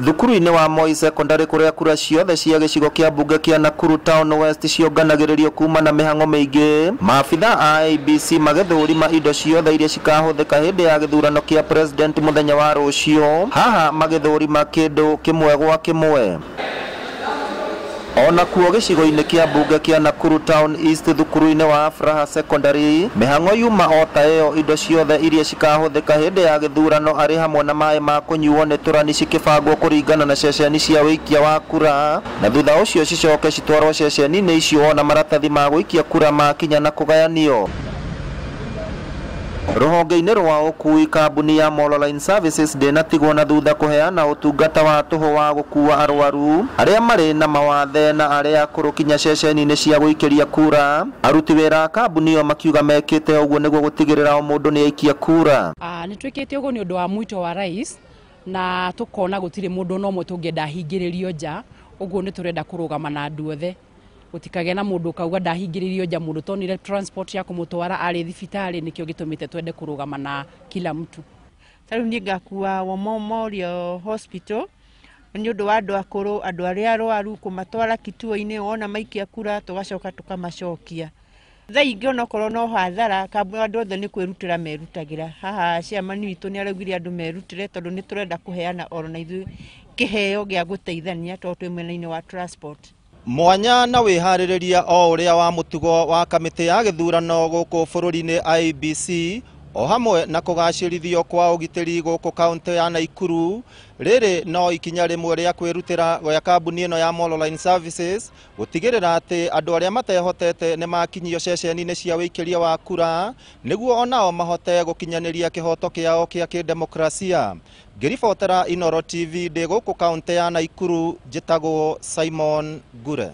Thukuru-inĩ wa Moi Secondary kũrĩa kura ciothe cia gĩcigo kĩa mbunge kĩa Nakuru Town West cionganagĩrĩrio kuma na mĩhang'o mĩingĩ, maabitha a IEBC magĩthũrima indo ciothe iria cikahũthĩka hĩndĩ ya gĩthurano kĩa president mũthenya wa rũciũ, haha magĩthũrima kĩndũ kĩmwe gwa kĩmwe. Onakuo gĩcigo-inĩ kĩa mbunge kĩa Nakuru Town East thukuru-inĩ wa Afraha Secondary, mĩhang'o yuma o ta ĩyo, indo ciothe iria cikahũthĩka hĩndĩ ya gĩthurano arĩ hamwe na maĩ ma kũnyuo nĩ tũrani cikĩbangwo kũringana na ceceni cia wĩikia wa kura, na thutha ũcio cicoke citwarwo ceceni-inĩ icio ona maratathi ma gũikia kura makinya na kũgayanio. Rũhonge-inĩ rwa ũkui, kambuni ya Molo Line Services ndĩnatigwo na thutha kũheana ũtungata wa tũhũ wa gũkua arwaru arĩa marĩ na mawathe na arĩa akũrũ kinya ceceni-inĩ cia gũikĩria kura. Aruti wĩra a kambuni ĩyo makiuga mekĩte ũguo nĩguo gũtigĩrĩra o mũndũ nĩ aikia kura. Nĩ twĩkĩte ũguo nĩ ũndũ wa mwito wa rais, na tũkona gũtirĩ mũndũ ona ũmwe tũngĩenda ahingĩrĩrio nja, ũguo nĩ tũrenda kũrũgama na andũ othe. Gũtikagĩa na mũndũ ũkauga ndahingĩrĩrio nja, mũndũ tonire transport ya kũmũtwara arĩ thibitarĩ, nĩkĩo gĩtũmĩte twende kũrũgama na kila mtu. Ta rĩu niĩ ngakua Memorial Hospital nĩ ũndũ wa andũ akũrũ, andũ arĩa arwaru, kũmatwara kituo-inĩ, wona maikia kura tũgacoka tũkamacokia. Thaa ingĩ onokorwo no hathara, andũ othe nĩ kwĩrutĩra merutagĩra. Haha chairman witũ nĩ araugire andũ merutĩre tondũ nĩ tũrenda kũheana oro na ithuĩ kĩheo gĩa gũteithania tondũ twĩ mwena-inĩ wa transport. Mwanya na wĩharĩrĩria o ũrĩa wa mũtugo wa kamĩtĩ ya gĩthurano gũkũ bũrũri-inĩ IEBC, o hamwe na kũgacĩrithio kwa ũgitĩri gũkũ kaunti ya Nakuru, rĩrĩ no ikinya rĩmwe rĩa kwĩrutĩra gwa kambuni ĩno ya Molo Line Services gũtigĩrĩra atĩ andũ arĩa matehotete nĩ makinyio ceceni-inĩ cia wĩikĩria wa kura nĩguo onao mahote gũkinyanĩria kĩhoto kĩao kĩa kĩdemokrasia. Ngĩribotera Inooro TV ndĩ gũkũ kaunti ya Nakuru, njĩtagwo Simon Ngure.